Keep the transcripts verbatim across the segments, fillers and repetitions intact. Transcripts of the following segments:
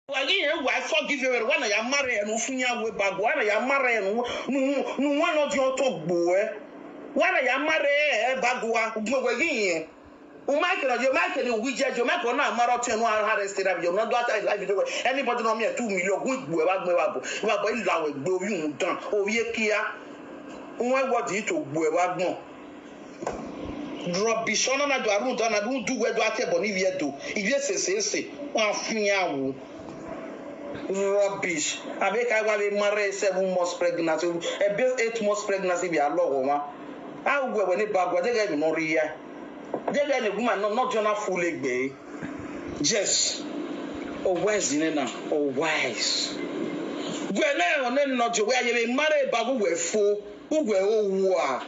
Wa ghi rẹn wa forgive ẹre, wa na ya marry ẹre ne u fian wẹ Ebagua, wa na ya marry ẹre ne u, ne u, ne u wẹ ne ọ diọn otọ gbe uẹ. Wa na ya marry ẹre Ebagua, ugbẹn wẹ ghi rẹn. U ma kere, u ma kere uwu judge, u ma kere na marry ọtẹn ne a arrest ẹre, avbe na do ata live video wẹ, anybody ne ọ miẹn two million, gu igbu ẹre vbe agbọn vbe abọ, vbe abọ, I la wẹ gbe ovbi rhunmwuda, ovbi ekia, u wẹ word to gbe uẹ vbe agbọn. Rubbish, ọna na do a rhunmwuda na, rhunmwuda uwẹ do a tie ẹbọ ne ivbi Ẹdo, ivbi ese ese ese, wa fian wu. Rubbish. Avbe ka wa vbe marry seven months pregnancy, ebe eight months pregnancy vbe a lọghọ mwa. A wẹ wẹ ne Ebagua, deghẹ emwi ne ọ rhie ya. Deghẹ ne woman nọ, nọ diọn na full egbe. Yes. O wise nẹ na, o wise. Wẹ ne ọ nene nọ diọn, wẹ a ye vbe marry Ebagua uwẹ fo, uwẹ o wa.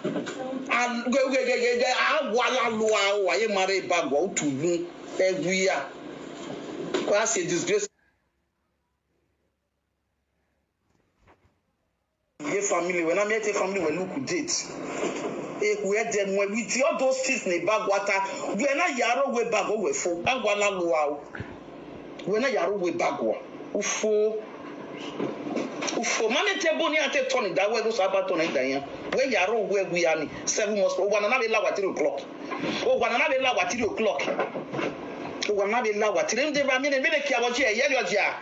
A, ghe, ghe, ghe, ghe, ghe, a wa la lua, o wa ye marry Ebagua, u tu gun, ẹ wia. Kwa se disgrace. Ye family wẹ na miẹn te family wẹ look date. Ehu ẹdẹ muẹn with all those things ne Ebagua ta. Wẹ na ya rre owa Ebagua wẹ fo. A wa la lua o. Wẹ na ya rre owa Ebagua. U fo. U fo. Ma miẹn te ebo ne iran te tọ ne da wẹ, do sa ba tọ ne da iran. Wẹ ya rre owa ẹwia ni. Seven months. Owa na na vbe la wa three o'clock. Owa na na vbe la wa three o'clock. Owa na vbe la wa three. Nde ba mi ne, mi ne kia vbọ je, ye rọ dia.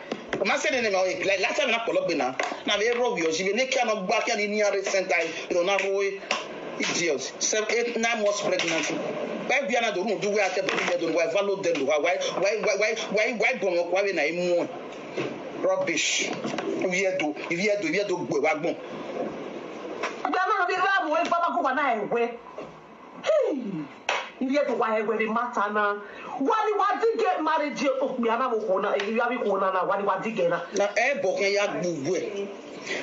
Ma sẹ nene ma, like, last time na kpọlọ gbe na. Na vbe rọ vbiọ ji vbe ne kia nọ gba kia ni ni a rre center, you know, na rro e. Idiot. Seven, eight, nine months pregnancy. Ba bia na do run du wẹ a te bọ ni do wa valo de lo wa, wa, wa bọ wọn kua vbe na imu. Rubbish. Iviedo, iviedo, iviedo gbe wa gbọn. Gbe na vbe ra mu egba ba ko wa na ẹwẹ. Hey! Iviedo wa ẹwẹ vbe matter na. Wa ni wa dige marriage okpia na vbe okhuo na, ivia vbe okhuo na na, wa ni wa dige na. Na ẹbọ khian ya gbe uwẹ.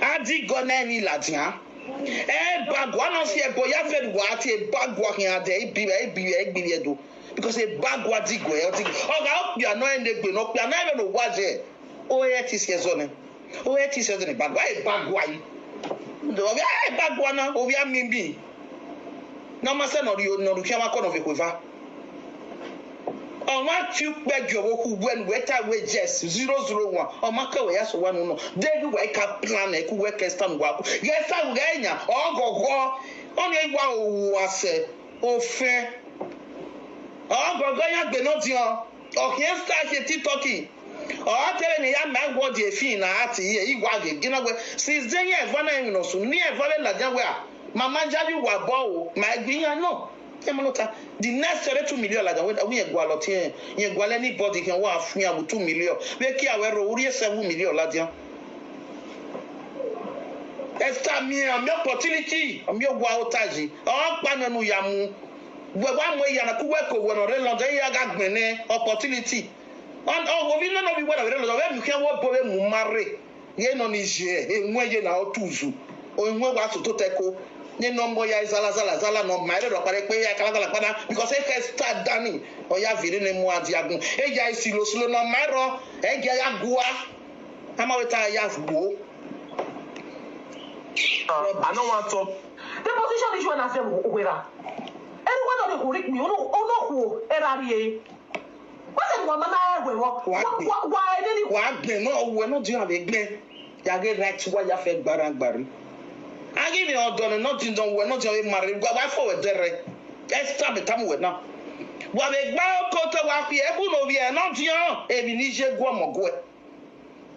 A digọ na emwi ladian. Ebagua nọ si ẹbọ ya fẹ ne uwa tie Ebagua khian dẹ, ibiẹ, ibiẹ, ibiẹ do. Because Ebagua digọ, ọ digọ. Ọ gha okpia nọ ẹre ne egbe nọ, okpia nọ ẹre ne owa zẹ. O ẹ ti si ẹzọ nẹ. O ẹ ti si ẹzọ nẹ, Ebagua, Ebagua yi. Ovbi a Ebagua na, ovbi a mimi. Ne ọ ma sẹ ne ọ rhie, ne ọ rhie khian mwa kọ ne ọ vbe khueva. Ọmwa fi ukpẹ gie ọvbokhan uwẹ ne uwẹ ta wẹ yes, zero zero one. Ọ ma kẹ wẹ ya sẹ owa ne unu. Deghẹ uwa i ka plan ẹre, ku uwẹ ke stand uwa ku. Ghẹ sa ghẹ yan, ọ ghọghọ. Ọnii wa owa sẹ, ofẹn. Ọ ghọghọ yan gbe nọ diọn. Ọ khian stand ye TikTok. Ọ te vbe ne ya ma word e fi na a ti ye, i wa ghe gina wẹ. Since de yan ẹvọ na emwi nọ sunu, ne ẹvọ vbe ladian wẹ a. Mama, yayi uwa bọ o, ma egbe iran nọ. Ẹ ma nọ ta. The next thirty-two million ladian, wẹ, wẹ irẹn gualọ tie, irẹn gualọ anybody khian wa fian with two million. Vbe kia wẹ rro, u rhie seven million ladian. Esther miẹn, ọ miẹn opportunity, ọ miẹn owa ota yi. Ọ kpa nọ ne u ya mu. Wẹ wa mu eya na, ku wẹ ke owẹ ne ọ rre London, iran gha gbẹnnẹ opportunity. Ọ, ọ, ovbi nọ ne ovbi wẹ na vbe rre London, ọ vbe miẹn ukhian wẹ obọ vbe mu ma rre. Ye nọ ni ye, ewẹn ye na ọ tuzu. O ewẹn wa sotọ otọ ẹko. Ne nọ mọ ya zala, zala, zala nọ ma ẹrọ rọ kpare kpe ya kala, kala, kpana, because e khẹ Esther dani, ọ ya viọ ene ne mu a dia gun. E ya isi lo, silo nọ ma ẹrọ, ẹ gia ya gua. A ma wẹ ta ya gbo. Uh, I don't want to. The position is when I say, Uwera. Anyone on the curriculum, you know, oh no, who, Erari. What's the one man I will walk? Wa gbe. Wa, wa, wa, any Wa gbe, nọ, uwẹ nọ diọn vbe gbe. Ya ghe right, wa ya fẹ gbara gbari. A ghi vbe ọdọ nọ, nọ diọn, uwẹ nọ diọn vbe marry, wa, wa fo wẹ dẹrẹ. Esther vbe tama uwẹ na. Wa vbe gba oko te wa khuẹ ẹkhu ne ovbi ẹre nọ diọn, emwi ne I ye gu ọmọ guẹ.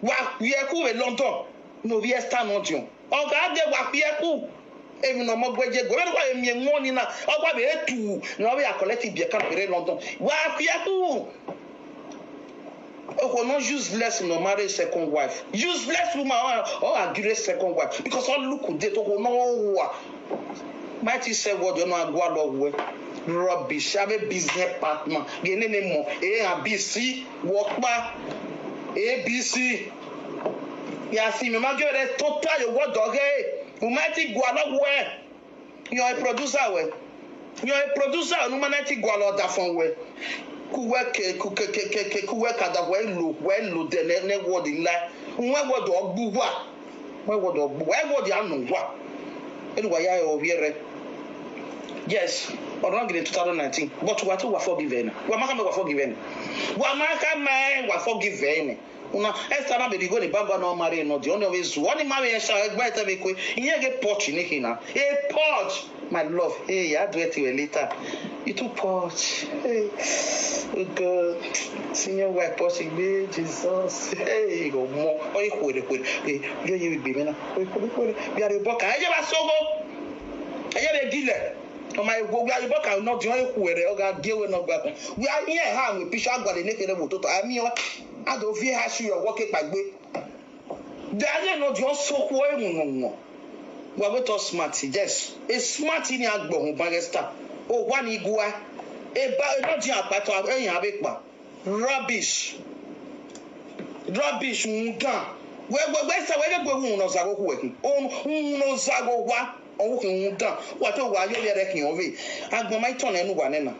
Wa khuẹ ẹkhu vbe London, ne ovbi Esther nọ diọn. Ọ gha de wa khuẹ ẹkhu, emwi ne ọmọ guẹ ye gu. Vbene wa vbe miẹn ẹmwẹ ọnii na, ọ wa vbe tu, ne ọ vbe ya collect ibiẹka vbe rre London. Wa khuẹ ẹkhu. Okhuo nọ useless ne ọ marry second wife. Useless woman, ọ, ọ gha gie second wife. Because ọ look date, okhuo nọ wa. Mighty say word, ọ na gualọ wẹ. Rubbish, avbe business partner. Ghe nene mọ, A and B C, wọ kpa. A B C. Ya si, mẹ ma gie rẹ tota yo word ọghe. U ma ti gualọ wẹ. Yọ e producer wẹ. Yọ e producer ne u ma na ti gualọ ọdafọn wẹ. Ku wẹ ke, ku ke, ke, ke, ke, ku wẹ ka da wẹ lo, wẹ lo de ne, ne word la. Wẹ word ọ gbu wa. Wẹ word ọ gbu. Wẹ word ya nu wa. Enu wa ya e ovbi ẹre. Yes, ọ rang in two thousand nineteen. But wa te wa forgive ẹre. Wa ma khama wa forgive ẹre. Wa ma khama wa forgive ẹre. Una Esther na vbe rhie igho ne Ibagua ne ọ ma rre nọ, ọnii ọ vbe zu, ọnii ma vbe rẹn sha, ẹgbẹe tẹ vbe kue, irẹn ghe Poch ni khin na. E Poch, my love, hey, I do it to you later. You too Poch. Hey, oh God, senior wife Poch gbe Jesus. Hey, ọmọ, ọ i khuẹrhẹ khuẹrhẹ. Hey, yo ye vbe gbe mwẹ na. Ọ i khuẹrhẹ khuẹrhẹ. Vbe a rre obọ kan, ẹ ye vbe sogho. Ẹ ye vbe gilẹ. Ọ ma wo, vbe a rre obọ kan ne ọ diọn e khuẹrhẹ, ọ gha gie wẹ ne ọ gba kan. Vbe a rẹn eha mu picture, a gualọ ne kherhe vbe ototọ, a miẹn ọe. A do viẹ eha shu yọ wọ ke kpaegbe. De a ye ne ọ diọn sokhuo ewunmwummwu. Wa wẹ te ọ smart, yes. E smart ni a gbọ họn Barrister. Owa ni gua. Eba, e nọ diọn akpatọ, eyan vbe kpa. Rubbish. Rubbish, rhunmwuda. Wẹ, wẹ, wẹ sa, wẹ ghe gu ewunmwu ne ọ zagho khuẹ khin. Unu ne ọ zagho wa, ọ wu khin rhunmwuda. Wa te wa ye ovbi ẹre khian ọvbe. Agbọn ma i tọn nẹ ne uwa nẹ na.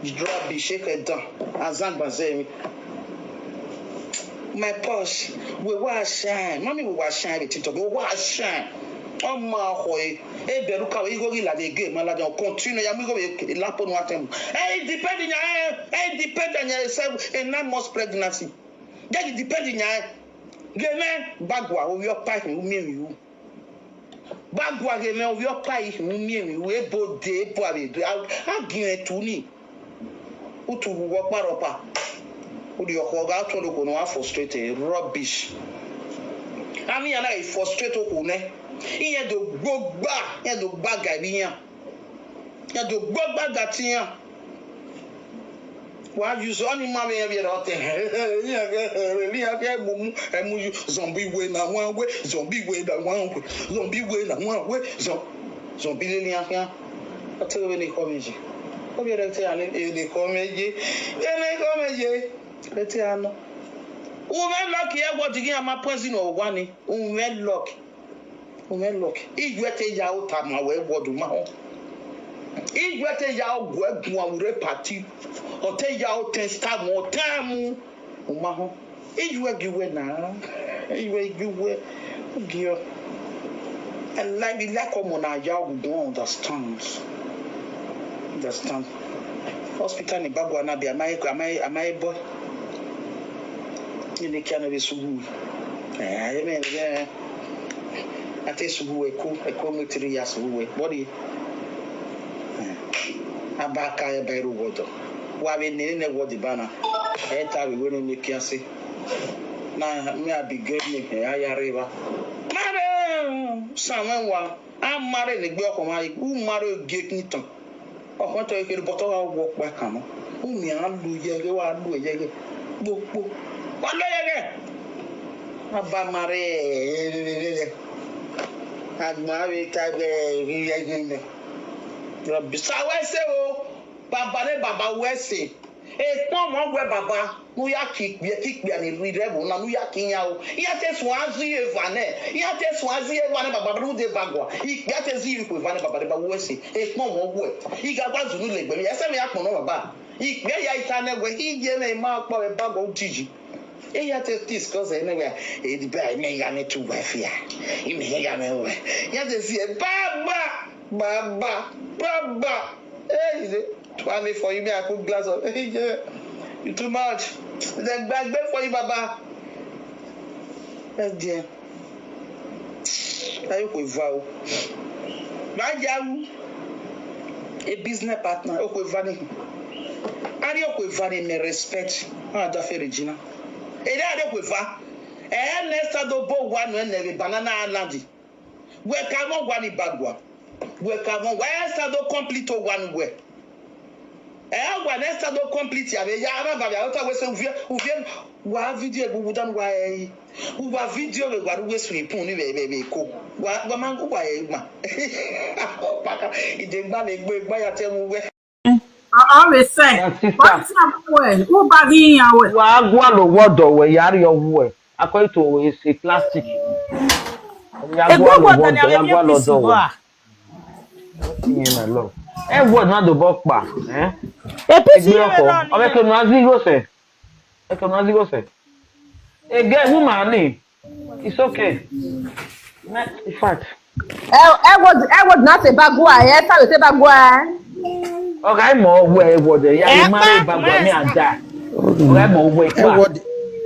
Rubbish, ekhẹ dan. Azan gban zẹ emwi. My Poch, wẹ wa shine. Mami, wẹ wa shine vbe TikTok. Wẹ wa shine. Ọ ma khọ e. E bẹrẹ uka, igho ghi ladian, ege ma ladian. Continue, ya mu igho vbe lapo nu atem. E depend yan, e depend yan, e se, e nine months pregnancy. Ghe depend yan. Ghe mwẹ, Ibagua, ovbi ọkpa khin, u miẹn emwi ru. Ibagua, ghe mwẹ, ovbi ọkpa khin, u miẹn emwi ru, ebo de, ebo avbe do. A, a gi mwẹ tu ni. Utu wu wọ kpa rhọkpa. U rhie ọkhọ gha tọn okhuo ne ọ wa frustrate, rubbish. Avbe iran na ghi frustrate okhuo nẹ, iran do gbogba, iran do gba ga vbe iran. Iran do gbogba ga te iran. Wa use ọnii ma vbe iran vbe ẹre ọtẹn. Iran ghẹ, iran ghẹ mumu, ẹ mu yu, zombie way na wan way, zombie way na wan way, zombie way na wan way, zom-, zombie lele iran khian. Ọ te vbe ne ekhọe mwẹ ye. Ọ vbe rẹn te iran ne ekhọe mwẹ ye. Vbe ne ekhọe mwẹ ye. Rẹn te iran nọ. U mwẹ lucky, ẹ wọ dighi iran ma poison owa ni. U mwẹ lucky. U mwẹ lucky. Iyuẹ te ya ota ma wẹ word ma họn. Iyuẹ te ya guẹ guan vbe party. Ọ te ya otẹn star mu, ọ te mu. U ma họn. Iyuẹ gi uwẹ na. Iyuẹ gi uwẹ. Gi ọ. I like, I like ọmọ na ya, you don't understand. Understand. Hospital ni Ibagua na be, am I, am I, am I boy? Ni ne kia na vbe sughu. Eh, aye me, eh. A te sughu ẹko, ẹko mu three years sughu ẹ. Body. Eh. A ba ka ẹ ba ru word. Wa vbe nene nẹ word ba na. Ẹ ta vbe wẹ ne ne kia se. Na, me a bi gẹ ne, eh, a ya rre evba. Ma rre, sa wẹ wa. A ma rre ne egbe ọkhọ mwa, u ma rre gie khin tọn. Ọkhọ tọ kherhe, but ọ gha wọ ọkpa kan nọ. U miẹn a lu yẹghe, wa lu yẹghe. Kpokpo. Wa lu yẹghe. A ba ma rre. Agbọn avbe ka gbe yẹghe nẹ. Rubbish. Sa wẹ sẹ o. Baba ne baba wẹ sẹ. Ekpọnmwẹ wẹ baba, ne u ya ke ikpia, ke ikpia ni rhirhi ẹvbo na, ne u ya ke iran o. Iran te suẹn azi eva nẹ, iran te suẹn azi eva nẹ, baba, rhunmwuda Ibagua. Ikpia te zi ikhuo eva nẹ, baba, reba wẹ sẹ. Ekpọnmwẹ wẹ. I gha gba zunu lẹgbẹ mẹ, ẹsẹ mẹ ya kpọnmwẹ baba. Ikpia ya i ta nẹ wẹ, iye mwẹ ma kpọ vbe Ibagua uti yi. Iran te discuss ẹnẹ wẹ, e di ba, imẹ ya mwẹ two wife ya. Imẹ ya mwẹ wẹ. Iran te si ẹ, baba, baba, baba. Hey, too early for you, me, I put glass on. Yeah, you too much. Then gbagbe for you, baba. Ẹ jẹ. Aye okhuo eva o. Vbe a ya ru a business partner, okhuo eva ni. A rhie okhuo eva ni, mẹ respect. A da fẹ Regina. Ere a rhie okhuo eva. Ẹ nẹ sa do bo owa nuẹn nẹ vbe Banana Island. Wẹ ka mwẹ owa ni Ibagua. Wẹ ka mwẹ owa, ẹ sa do complete owa ni wẹ. Ẹ wa ne sa do complete avbe ya, a na ba vbe aro ta wẹ sẹ uviẹ, uviẹ, wa video egbe uwu dan wa ẹ yi. Uwa video vbe wa ru wẹ swimming pool ni vbe, vbe, vbe Eko. Wa, wa ma gu wa ẹ ma. Paka, ide gba vbe egbe, gba ya te mu wẹ. Ọ, ọ vbe sẹ. My sister. Wa ti a wẹ, u ba ghi yan wẹ. Wa gualọ word wẹ, ya rhie ọwu ẹ. According to ese plastic. Ya Egbe gualọ word, ya gualọ word wẹ. Iye na lọ. Ẹ word na dobọ kpa, eh? E pity Egbe ọkọ. Ọ vbe ke nu a zigho sẹ. Eke ma zigho sẹ. Ege woman ni. It's okay. In fact. Ẹ, ẹ word, ẹ word na te ba gua, ẹ ta te ba gua. Ọ gha mọ wẹ ẹ word ya, ẹ ma re ba gua mi ada. Ọ gha mọ wẹ pa. Ẹ word,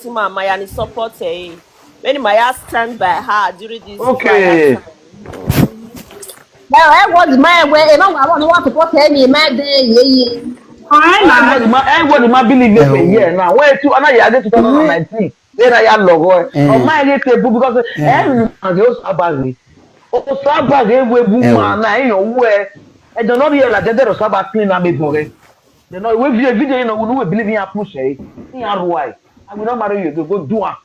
motivate ima, ma ya ni support ẹre. Vbene ima ya stand by her during this Okay. trial time. Well, ẹ wọ di ma ẹ wẹ, ẹ ma wa wọ ni wa support ẹ ni, ma de ye ye. All right, Ẹ wọ ma. di ma, ẹ wọ di ma believe Eh, me, oh. yeah, now. Wait, two, ana ya get two thousand nineteen. Then I ya lọghọ ẹ. Eh. Ọ ma ghe te bu because Eh. ẹ ma ghe Osa ba ghe. Osa ba ghe we bu Eh, ma oh. na e yan wẹ. Ẹ jọ nọ rhie la dẹdẹ Osa ba clean na me bọ ghe. Then no we video video you know we believe in push ẹ. In a ruai. I will not marry you. Go, go do am.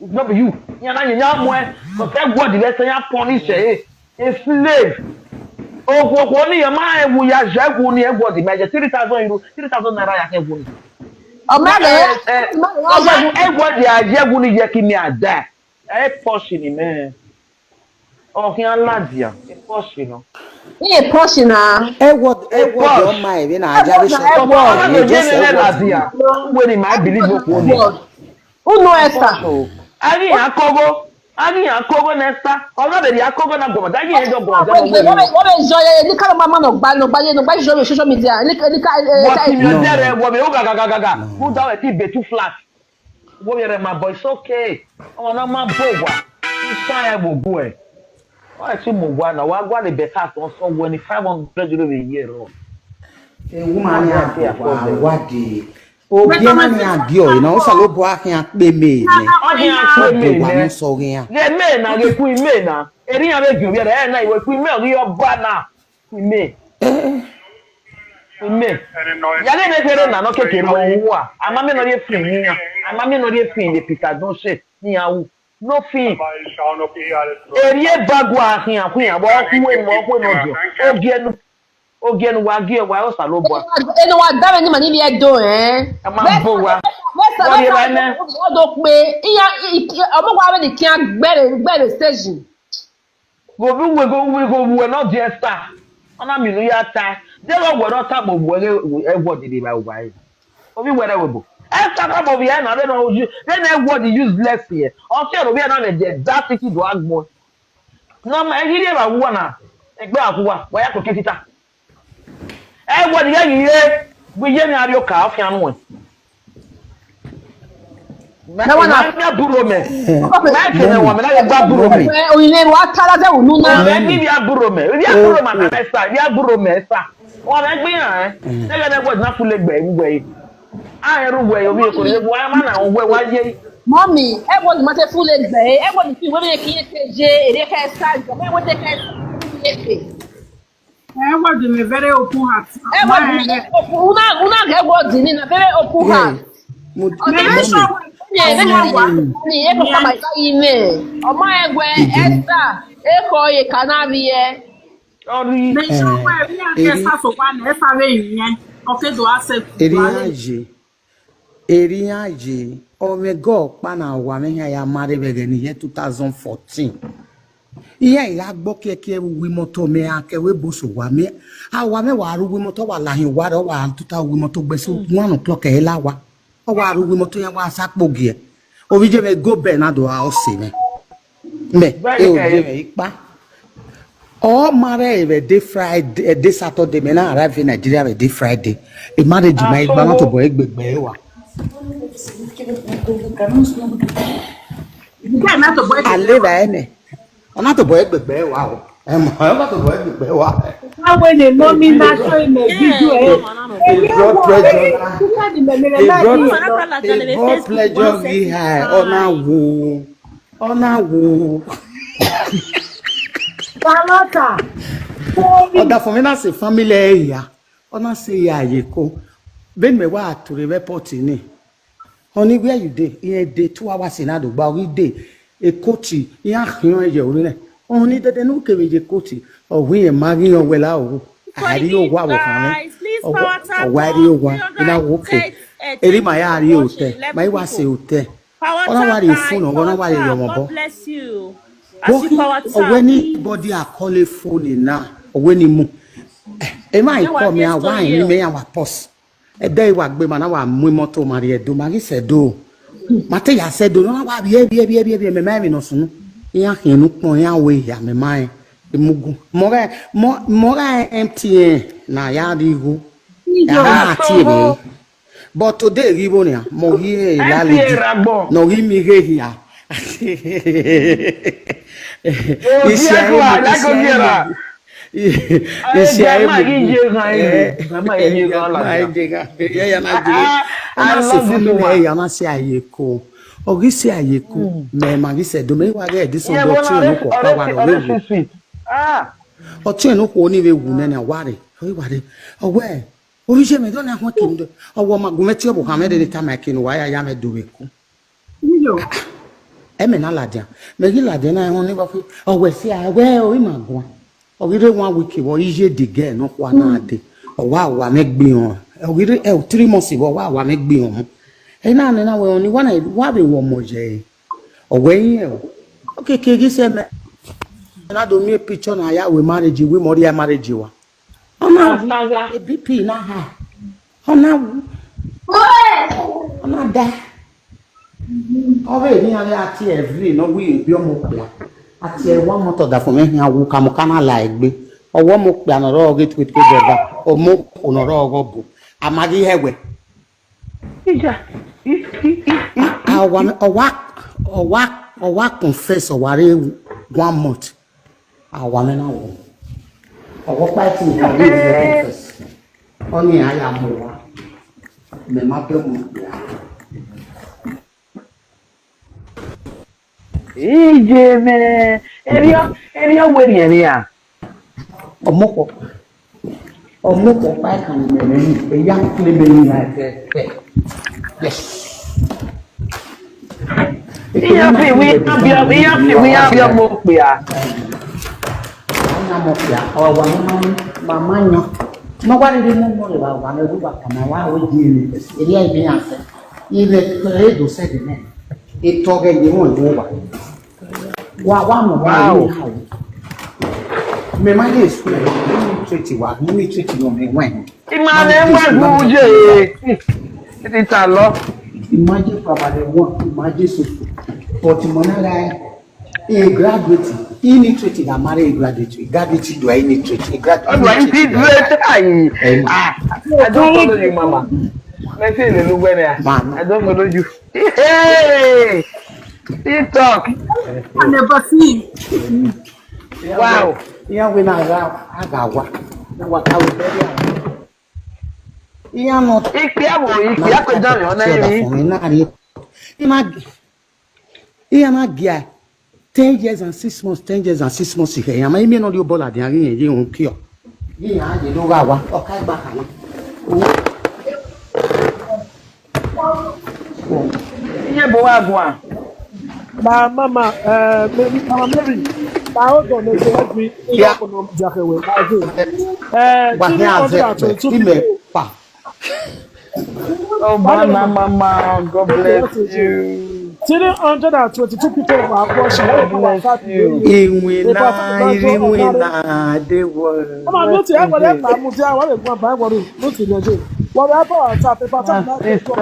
It's not be you. Yan na yan mu ẹ. Because ẹ wọ di vẹ sẹ yan punish ẹ. A slave. Okhuo okhuo ni ya ma ẹ wu ya zẹ wu ni ẹ wọ di ma ẹ three thousand euro, three thousand naira ya kẹ wu ni. Ọ ma ghẹ, Ẹ, ẹ, ọ ma ghẹ, ọ ma ghẹ. Ẹ wọ di a yẹ wu ni yẹ ki mi a da. Ẹ pọsi ni mẹ. Ọ khian ladian. Ẹ pọsi nọ. Iye pọsi na. Ẹ wọ, ẹ wọ di ọ ma ẹ vbe na Ẹ aja wọ vbe na, sọ. Ẹ wọ. Ọmọ na Ẹ do ye Joseph ne wọ. ladian. Wẹ ni ma believe okhuo ni. Unu Esther. So, a ghi ya kogo, a ghi ya kogo ne Esther. Ọ na vbe ya kogo na gbọmọ, da ghi ya jọ gbọmọ, jọ Wait, gbọmọ. wait, wait, wait, Joy, eh, ni ka ma ma no gba, no gba ye, no gba ye social media. Ni ka, ni ka, eh, Wọ eh, ti mi No. ọdẹ rẹ, wọ mi o ga ga ga ga ga. No. Who down ti be too flat. Wọ mi rẹ ma boy, it's okay. Ọmọ na ma bo wa. Isan ẹ wo gu ẹ. Wa ti mu wa na, wa gua le better than so when five hundred euro a year rọ. Ewu ma Wa ni ya a ti a wa problem. wa de. Ogie na ni a gie ọre na, Osanobua khian kpe mẹ nẹ. Ọ khian kpe mẹ Wa nẹ. nu sọ ghe iran. Ghe mẹ na, ghe ku imẹ na. Eri iran vbe gie ovbi ẹre, ẹ na, iwe ku imẹ, ọ ghi ọba na. Ku imẹ. Eh. Mẹ, ya ghe ne kherhe na nọ keke ne ọ wu a, a ma miẹn ne ọ rhie fin iran, a ma miẹn ne ọ rhie fin ye Peter Donshe ne iran wu. No fin. Erriọ eva gua khian khian, vbe ọ khu enu, ọ khu enu ọdiọn. Ogie nu, ogie nu wa gie wa Osanobua. Ene wa da vbe ni ma ni vbiẹ do, eh? A ma bo wa. Wa rhie evba nẹ. Ọ do kpe, iya, ọmọ wa vbe ni kian gbẹre, gbẹre stage. Ghe ovbi uwẹ, ghe ovbi uwẹ ne ọ di Esther, ọ na miẹn unu ya tae. Deghẹ ọ wẹ ne ọ tama ovbi uwẹ ghe Edward rre evba uwa ẹre, ovbi uwẹ rre ẹvbo. Esther tama ovbi ẹre na vbene ọ, vbene Edward useless yẹ, ọ fian ne ovbi ẹre na vbe da tiki do agbọn. Ne ọ ma ghi rri evba uwa na, egbe a khu uwa, wa ya koko ekita. Edward ghẹ ghi re, vbe iye mwẹ a rrie oka, ọ fian nuẹn. Mẹ, mẹ, mẹ buro mẹ. Mẹ kene wa mẹ na ye gba buro mẹ. Oyin ne wa ta la zẹ unu na. Mẹ ni via buro mẹ. Via buro ma na mẹ sa, via buro mẹ sa. Wa mẹ gbe yan, eh. Te ghe ne Edward na fule gbe uwẹ. A ru wẹ, ovbi eko re wa ma na wẹ wa ye. Mummy, Edward ma te fule gbe, Edward fi wẹ mẹ ki ye te je, ere kha sa, mẹ wẹ te kha sa. Edward is a very open heart. Edward, una, una Edward ni na very open heart. Mo, okay, mo, make sure we, yeah, make sure we, ni e ko ka ma sa yi me. Ọmọ ẹgbẹ Esther, e ko ye kana bi ye. Make sure we, we are Esther so one, Esther we yin. Okay, do accept. Eri iran ye, eri iran ye, ọ mwẹ gọ ọkpa na wa mwẹ hia ya ma rre vbe ẹghẹ ni ye two thousand fourteen. Iran gha gbe ọkiẹkiẹ vbe uwu imọto mẹ, a kẹ vbe boso owa mẹ. A wa mẹ wa rre uwu imọto, wa lahin owa rẹ, ọ wa tota uwu imọto gbẹn so one o'clock ẹ la wa. Ọ wa rre uwu imọto iran wa sa kpo giẹ. Ovbi iye mwẹ go bẹ na do a ọse mwẹ. Mẹ, e o ye mwẹ ikpa. Ọ ma rre vbe day Friday, eh, day Saturday, mẹ na arrive Nigeria vbe day Friday. E marriage ma igba na tobọ egbegbe wa. A leva ẹnẹ. Ọ na tobọ egbegbe wa o. Em, ọ na tobọ egbegbe wa. Awe ne mummy na show him a video, eh. He brought pleasure. He brought, he brought pleasure ghi ha, ọ na wo. Ọ na wo. Salota. Ọdafẹn mwẹ na sẹ family ẹre hia. Ọ na sẹ ya ye Eko. Vbene mẹ wa to rre vbe airport ni. Honey, where you dey? Iran dey two hours na do gba, ọ ghi dey. Eko ti, iran khian ye orinmwẹ. Honey, dede ne u kevbe ye Eko ti, ọ wẹ irẹn ma ghi rẹn wẹ la owo. A rrie owa vbe ọkhan mwẹ. Ọ wa rrie owa, I na wo ke. Eri ma ya rrie otẹ, ma i wa sẹ otẹ. Ọ na wa rrie phone, ọ na wa rrie ọmọ obọ. Ọ wẹ ni body a call phone na, ọ wẹ ni mu. Eh, emwa i call mẹ, a wa rinmwian, mẹ ya wa pause. Ẹdẹ i wa gbe ma na wa mu imọto ma rrie Ẹdo, ma ghi sẹ Ẹdo. Ma te ya sẹ Ẹdo, ọ na wa vbiẹ, vbiẹ, vbiẹ, vbiẹ, vbiẹ, mẹ ma rẹn emwi ne ọ sunu. Iran khian unu ukpọn, iran ru ehia, mẹ ma rẹn. Imugun. Mọ gha, mọ, mọ gha M T N na ya rrie igho. Ya na tie mwẹ. But today ghi vbo nian, mọ ghi re laledi, ne ọ ghi miẹn ighe hia. Isia emu, isia emu. Isia emu. Grandma ye gha. Grandma ye gha. Ya ya na gbe. Ọ na sẹ family ẹre hia, ọ na sẹ a ye Eko. Ọ ghi sẹ a ye Eko. Mẹ ma ghi sẹ Ẹdo, mẹ wa ghe Ẹdo sẹ ọtiẹn ne okhuo ọkpa wa nọ vbe wu. Ọtiẹn ne okhuo ni vbe wu nene a wa rre. Ọ ghi wa rre. Ọ wẹ, Ovbi iye mwẹ, do na huẹn kevbe do. Ọ wẹ ọ ma gu mwẹ tie ọvbokhan mwẹ rre ne tama ẹki ne uwa ya ya mwẹ do vbe Eko. Iyo. Ẹmwẹ na ladian. Mẹ ghi ladian na họn ni vbe ọ wẹ sia, wẹ ọ i ma guan. Ọ ghi rre one week vbe ọ i ye the girl nọkhua na dee. Ọ wa wa mwẹ gbe irẹn. Ọ ghi rre, eh, three months vbe ọ wa wa mwẹ gbe irẹn. Ena nẹ na wẹ ọni wa na wa vbe wẹ ọmọ ye. Ọ wẹ irẹn o. Okeke ghi sẹ mẹ. Na do miẹn picture na ya wẹ marriage, wẹ mẹ ọ rhie marriage wa. Ọ na wu, e B P na ha. Ọ na wu. Ọ na da. Ọ vbe emwi iran vbe a tie every ne ọ wi ebi ọmọ okpia. A tie one month ọdafẹn mwẹ khian wu, kamọ ka na la egbe. Ọ wẹ ọmọ okpia ne ọ rrọọ ghe tuetuedeva, ọmọ okhuo ne ọ rrọọ ghe ọbo. A ma ghi hẹ wẹ. Ija. A, a wa, ọ wa, ọ wa, ọ wa confess, ọ wa rre one month. A wa mwẹ na wọ. Ọ wa ọkpa ẹtin ne ọ rre confess. Ọni a ya mu wa. Mẹ ma bẹ mu ya. Ije mẹ, erriọ, erriọ wẹ rhiẹnrhiẹn a. Ọmọ kpọkpa. Ọmọ ọkpa kan ni mẹ nẹ, eya kele mẹ ni na ẹfẹ. Yes. Iran fi iwinna biẹ, iran fi iwinna biẹ ọmọ okpia. Ọna mọ okpia, ọ wa ma ma ma yan. Ma wa rhirhi mu nọ rre wa wa ne wa ka ma wa we di ni. Eri ai bi yan se. Ibe kere do sẹ de nẹ. Etọ ghe ye wọn wo wa. Wa wa mọ wa Wow. Ni ha. Mẹ ma ye school, ni treat wa, ni treat no me wen. Ima ne wa gu ye. Ita lọ. Imagine primary one, imagine so. But mo na ga e graduate, he need to take a marry a graduate, graduate do I need to take graduate. Ọdún ẹ ń fi dúró táyì. Ah, I don't follow you, mama. Mẹ́sì èlé ló gbẹ́ni à. Mama. I don't follow you. Hey! TikTok. I never see him. Wow. Iran we na ga aga wa. Na wa ka we bẹrẹ. Iran nọ. Ikpia wo, ikpia ko dan yo na ri. Iran na gia ten years and six months, ten years and six months he. Ama imi no ri obọ ladian ghi ye un kio. Ghi ya ye do gha wa. Ọ ka gba ka na. Iye bo wa guan. Ma mama, eh, Mary, mama Mary, ma hold on, they help me. Yeah. Diakewe, ma do. Eh, three hundred and twenty-two people. Oh, Bana, mama, God bless you. Three hundred and twenty-two people were watching. God bless you. Iwinna, iwinna, they were. Ọmọ mi ti ẹ wọlé pa mu ti ẹ wọlé gbọn ba wọlé ló ti lẹjẹ. Wọlé pa wa ta pe pa ta na. Sister.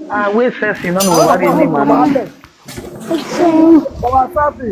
Ah, we sexy, no, no, what do you mean, mama? Wa ta pe.